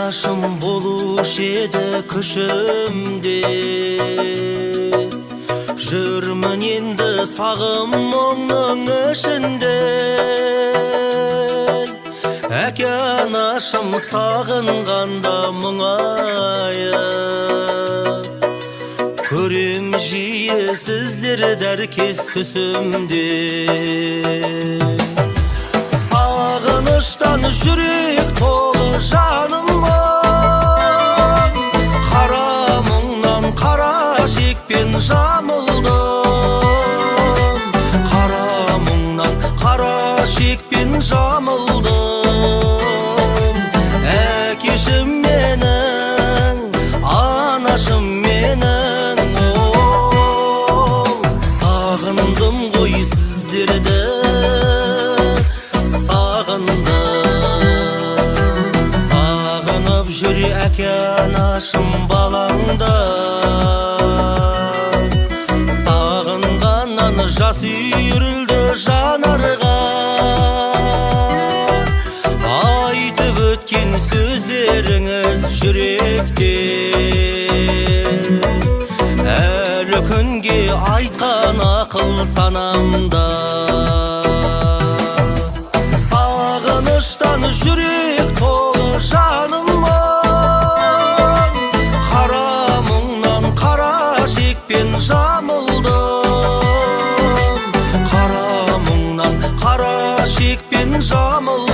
Анашым болушы еді күшімде. Жүрмін енді сағым мұңның ішінде. Әке, анашым, сағынғанда мұңайып, көрем жиі сіздерді әркез түсімде. Сағыныштан жүрек толы жаным, қара мұңнан қара шекпен жамылдым, қара мұңнан қара шекпен жамылдым. Әкешім менің, анашым менің, ол сағындым ғой сіздерді, сағындым. Сағынып жүр әке, анашым балаңды. Сағынғаннан жас үйірілді жанарға. Айтып өткен сөздеріңіз жүректе әлі күнге, айтқан ақыл санамда. Сағыныштан жүрек толы жаным, қара мұңнан қара шекпен жамылдым, қара мұңнан қара шекпен жамылдым.